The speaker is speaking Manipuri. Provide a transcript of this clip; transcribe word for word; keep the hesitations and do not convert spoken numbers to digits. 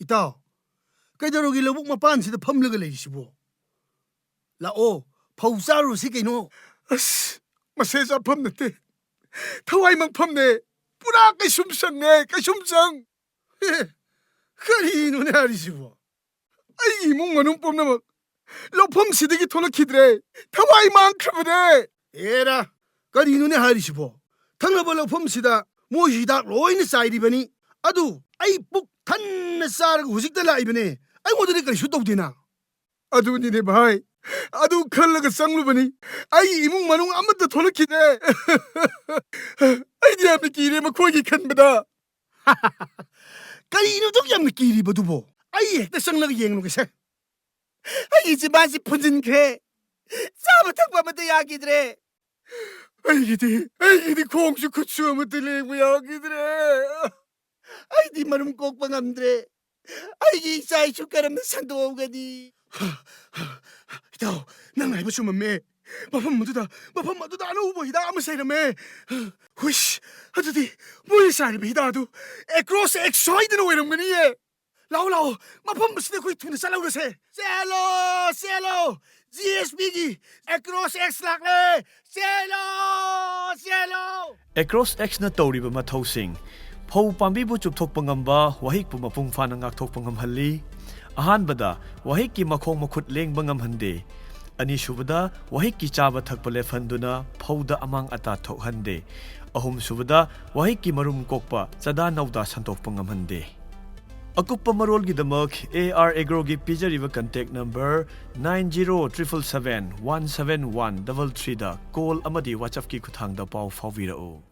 ꯏꯇꯥꯎ, ꯀꯩꯗꯧꯔꯒꯦ ꯂꯧꯕꯨꯛ ꯃꯄꯥꯟꯁꯤꯗ ꯐꯝꯂꯒ ꯂꯩꯔꯤꯁꯤꯕꯣ? ꯂꯥꯛꯑꯣ, ꯐꯧ ꯆꯥꯔꯨꯔꯁꯤ ꯀꯩꯅꯣ꯫ ꯑꯁ, ꯃꯁꯦ ꯆꯥꯐꯝ ꯅꯠꯇꯦ꯫ ꯊꯋꯥꯏ ꯃꯥꯡꯐꯝꯅꯦ꯫ ꯄꯨꯔꯥ ꯀꯩꯁꯨꯝ ꯁꯪꯅꯦ, ꯀꯩꯁꯨꯝ ꯁꯪ꯫ ꯑꯦ, ꯀꯔꯤꯅꯣꯅꯦ ꯍꯥꯏꯔꯤꯁꯤꯕꯣ? ꯑꯩꯒꯤ ꯏꯃꯨꯡ ꯃꯅꯨꯡ ꯄꯨꯝꯅꯃꯛ ꯂꯧꯐꯝꯁꯤꯗꯒꯤ ꯊꯣꯛꯂꯛꯈꯤꯗ꯭ꯔꯦ꯫ ꯊꯋꯥꯏ ꯃꯥꯡꯈ꯭ꯔꯕꯅꯦ꯫ ꯑꯦꯔꯥ, ꯀꯔꯤꯅꯣꯅꯦ ꯍꯥꯏꯔꯤꯁꯤꯕꯣ? ꯊꯪꯅꯕ ꯂꯧꯐꯝꯁꯤꯗ ꯃꯣꯏ ꯍꯤꯗꯥꯛ ꯂꯣꯏꯅ ꯆꯥꯏꯔꯤꯕꯅꯤ꯫ ꯑꯗꯨ ꯑꯩ ꯄꯨꯛ ꯊꯟꯅ ꯆꯥꯔꯒ ꯍꯧꯖꯤꯛꯇ ꯂꯥꯛꯏꯕꯅꯦ꯫ ꯑꯩꯉꯣꯟꯗꯗꯤ ꯀꯔꯤꯁꯨ ꯇꯧꯗꯦꯅ꯫ ꯑꯗꯨꯅꯤꯅꯦ ꯚꯥꯏ, ꯑꯗꯨ ꯈꯜꯂꯒ ꯆꯪꯂꯨꯕꯅꯤ꯫ ꯑꯩꯒꯤ ꯏꯃꯨꯡ ꯃꯅꯨꯡ ꯑꯃꯠꯇ ꯊꯣꯛꯂꯛꯈꯤꯗ꯭ꯔꯦ꯫ ꯑꯩꯗꯤ ꯌꯥꯝꯅ ꯀꯤꯔꯦ ꯃꯈꯣꯏꯒꯤ ꯈꯟꯕꯗ꯫ ꯀꯔꯤꯅꯣ ꯑꯗꯨꯛ ꯌꯥꯝꯅ ꯀꯤꯔꯤꯕꯗꯨꯕꯣ? ꯑꯩ ꯍꯦꯛꯇ ꯆꯪꯂꯒ ꯌꯦꯡꯂꯨꯒꯦꯁꯦ꯫ ꯑꯩꯒꯤ ꯆꯤꯕꯥꯟꯁꯤ ꯐꯨꯟꯖꯤꯟꯈ꯭ꯔꯦ꯫ ꯆꯥꯕ ꯊꯛꯄ ꯑꯃꯠꯇ ꯌꯥꯈꯤꯗ꯭ꯔꯦ꯫ ꯑꯩꯒꯤꯗꯤ, ꯑꯩꯒꯤꯗꯤ ꯈꯣꯡꯁꯨ ꯈꯨꯠꯁꯨ ꯑꯃꯠꯇ ꯂꯦꯡꯕ ꯌꯥꯈꯤꯗ꯭ꯔꯦ꯫ ꯑꯩꯗꯤ ꯃꯔꯨꯝ ꯀꯣꯛꯄ ꯉꯝꯗ꯭ꯔꯦ꯫ ꯑꯩꯒꯤ ꯏꯆꯥ ꯏꯁꯨ ꯀꯔꯝꯅ ꯁꯟꯗꯣꯛꯑꯝꯒꯅꯤ? ꯏꯇꯥꯎ, ꯅꯪ ꯍꯥꯏꯕ ꯆꯨꯝꯃꯝꯃꯦ꯫ ꯃꯐꯝ ꯑꯗꯨꯗ, ꯃꯐꯝ ꯑꯗꯨꯗ ꯑꯅꯧꯕ ꯍꯤꯗꯥꯛ ꯑꯃ ꯆꯥꯏꯔꯝꯃꯦ꯫ ꯍꯨꯏꯁ, ꯑꯗꯨꯗꯤ ꯃꯣꯏꯅ ꯆꯥꯏꯔꯤꯕ ꯍꯤꯗꯥꯛ ꯑꯗꯨ ꯑꯦꯀ꯭ꯔꯣꯁ ꯑꯦꯛꯁ ꯁꯣꯏꯗꯅ ꯑꯣꯏꯔꯝꯒꯅꯤꯌꯦ꯫ ꯂꯥꯛꯑꯣ, ꯂꯥꯛꯑꯣ, ꯃꯐꯝ ꯑꯁꯤꯗ ꯑꯩꯈꯣꯏ ꯊꯨꯅ ꯆꯠꯍꯧꯔꯁꯦ꯫ ꯆꯦꯜꯂꯣ, ꯆꯦꯜꯂꯣ, ꯖꯤ ꯑꯦꯁ ꯄꯤꯒꯤ ꯑꯦꯀ꯭ꯔꯣꯁ ꯑꯦꯛꯁ ꯂꯥꯛꯂꯦ꯫ ꯆꯦꯜꯂꯣ, ꯆꯦꯜꯂꯣ꯫ ꯑꯦꯀ꯭ꯔꯣꯁ ꯑꯦꯛꯁꯅ ꯇꯧꯔꯤꯕ ꯃꯊꯧꯁꯤꯡ: ꯐꯧ ꯄꯥꯝꯕꯤꯕꯨ ꯆꯨꯞꯊꯣꯛꯄ ꯉꯝꯕ, ꯋꯥꯍꯤꯛꯄꯨ ꯃꯄꯨꯡ ꯐꯥꯅ ꯉꯥꯛꯊꯣꯛꯄ ꯉꯝꯍꯜꯂꯤ꯫ ꯑꯍꯥꯟꯕꯗ, ꯋꯥꯍꯤꯛꯀꯤ ꯃꯈꯣꯡ ꯃꯈꯨꯠ ꯂꯦꯡꯕ ꯉꯝꯍꯟꯗꯦ꯫ ꯑꯅꯤꯁꯨꯕꯗ, ꯋꯥꯍꯤꯛꯀꯤ ꯆꯥꯕ ꯊꯛꯄ ꯂꯦꯞꯍꯟꯗꯨꯅ ꯐꯧꯗ ꯑꯃꯥꯡ ꯑꯇꯥ ꯊꯣꯛꯍꯟꯗꯦ꯫ ꯑꯍꯨꯝꯁꯨꯕꯗ, ꯋꯥꯍꯤꯛꯀꯤ ꯃꯔꯨꯝ ꯀꯣꯛꯄ, ꯆꯥꯗꯥ ꯅꯧꯗꯥ ꯁꯟꯗꯣꯛꯄ ꯉꯝꯍꯟꯗꯦ꯫ ꯑꯀꯨꯞꯄ ꯃꯔꯣꯜꯒꯤꯗꯃꯛ ꯑꯦ ꯑꯥꯔ ꯑꯦꯒ꯭ꯔꯣꯒꯤ ꯄꯤꯖꯔꯤꯕ contact number nine zero triple seven one seven one double ꯊ꯭ꯔꯤꯗ ꯀꯣꯜ ꯑꯃꯗꯤ WhatsAppꯀꯤ ꯈꯨꯠꯊꯥꯡꯗ ꯄꯥꯎ ꯐꯥꯎꯕꯤꯔꯛꯎ꯫